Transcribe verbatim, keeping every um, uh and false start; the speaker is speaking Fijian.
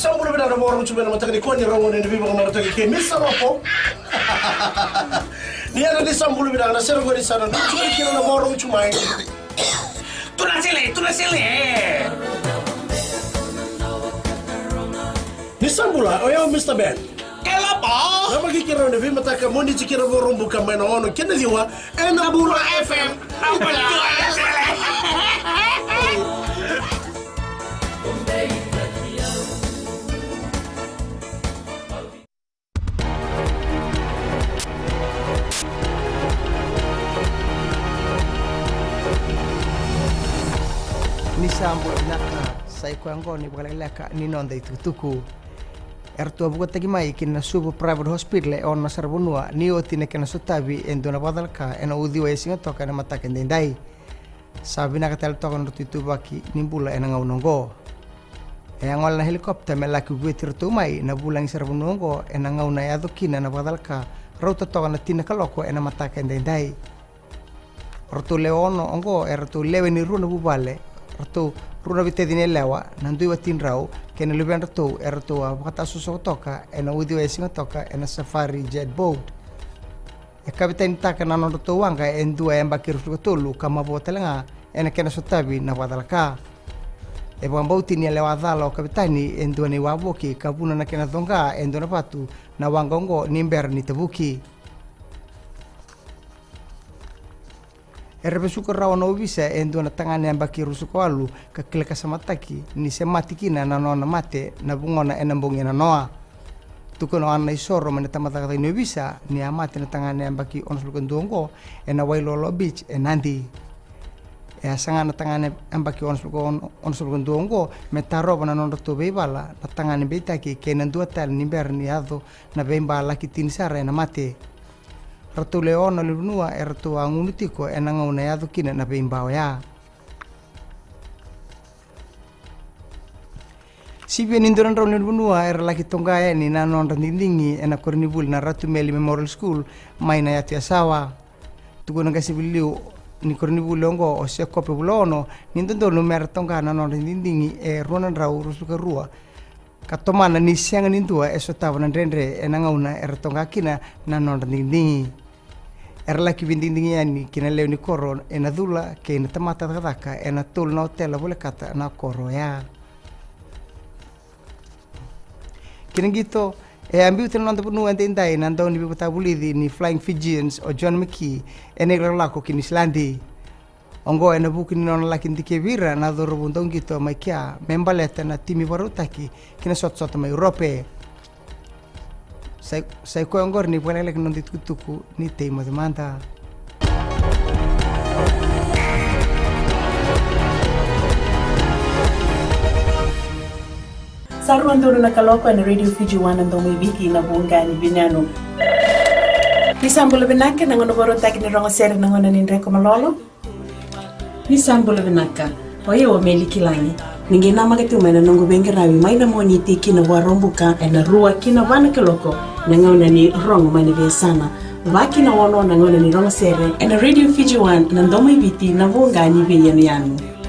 Sa bula vinaka na vakarorogo tu mai na mataka nikua ni rogo ni veivakamarautaki kei Misa Lopo. Ni yadra ni sa bula vinaka na sere qori sa na nucu kina na vakarorogo tu mai. Tuna sele, tuna sele. Ni sa bula, o yau Mista Ben. Kei Lopo. Na maki kei rau na veimataka Moniti kei na Vakaraubuka mai na ono kei na ciwa ena Bula F M. Ni sa bula vinaka, sa i koya oqo na ivakalekaleka ni noda itukutuku. Eratou a vukataki mai ki na Suva Private Hospital e ono na sara vanua ni oti na kena sotavi e dua na vakacalaka ena uciwai e Sigatoka ena mataka edaidai. Sa vinaka tale toka na nodratou ituvaki ni bula ena gauna oqo. E a gole na helikopta me laki vueti iratou mai na vulagi sara vanua oqo ena gauna e yaco kina na vakacalaka, rauta toka na tini na kaloko ena mataka edaidai. Ratou lewe ono oqo eratou lewe ni rua na vuvale, ratou rua na veitacini yalewa, na dui watidrau kei na luvedratou eratou a vakatasosoka toka ena uciwai e Sigatoka ena Safari Jet Boat. E kavetanitaka na nodratou waqa e dua e yabaki ruasagavulu ka tolu ka mavoa tale ga ena kena sotavi na vakacalaka. E vakabauti ni a lewa cala o kavetani e dua na iwavoki ka vuna na kena coqa e dua na vatu na waqa oqo ni bera ni tavuki. Era vesuka rawa na ovisa e dua na tagane yabaki ruasagavulu ka walu ka kilakasamataki ni se mate kina na nona mate na vugona ena bogi e nanoa. Tukuna o Ana Naisoro mai na tabacakacaka ni ovisa ni a mate na tagane yabaki onosagavulu ka dua oqo ena Wailolo Beach e Nadi. E a saga na tagane yabaki onosagavulu ka dua oqo me tarova na nodratou veivala na tagane beitaki kei na dua tale ni bera ni yaco na veiba laki tini sara ena mate. Ratou lewe ono na ulunivanua eratou a gunu tiko ena gauna e yaco kina na veiba oya. Sivia ni dua na drau na ulunivanua era laki toqa yani na nodra digidigi ena koronivuli na Ratu Meli Memorial School mai na yatu Yasawa. Tukuna na qasenivuli liu ni koronivuli oqo o Sekope Vulaono ni dodonu mera toqa na nodra digidigi e rua na drau ruasagavulu ka rua ka tomana ni sega ni dua e sotava na dredre ena gauna era toqa kina na nodra digidigi. Era laki veidigidigi yani ki na lewe ni koro ena cula kei na tamata cakacaka ena tolu na otela volekata na koro oya. Ki na qito, e a biuta na noda vanua edaidai na dau ni veivakatavulici ni Flying Fijians o John McKee ena ilakolako ki Niusiladi. Oqo ena vuku ni nona laki dikevi ira na cauravou dauqito mai kea me baleta na timi vakarautaki ki na sotasota mai Urope. Sa i, sa i koya oqori na ivakalekaleka ni noda itukutuku, ni tei moce mada. Sa rua donu na kaloko ena Radio Fiji One na domo i Viti na vuqa ni veiyanuyanu. Ni sa bula vinaka, na gauna vakarautaki ni rogo sere na gauna ni dreko malolo. Ni sa bula vinaka. O yau o Meli Kilagi. Ni qai namaka tiko mai na noqu veiqaravi mai na Moniti ki na Vakaraubuka ena rua ki na va na kaloko na gauna ni rogo mai na veiyasana. Va ki na ono na gauna ni rogo sere ena Radio Fiji One na domo i Viti na vuqa ni veiyanuyanu.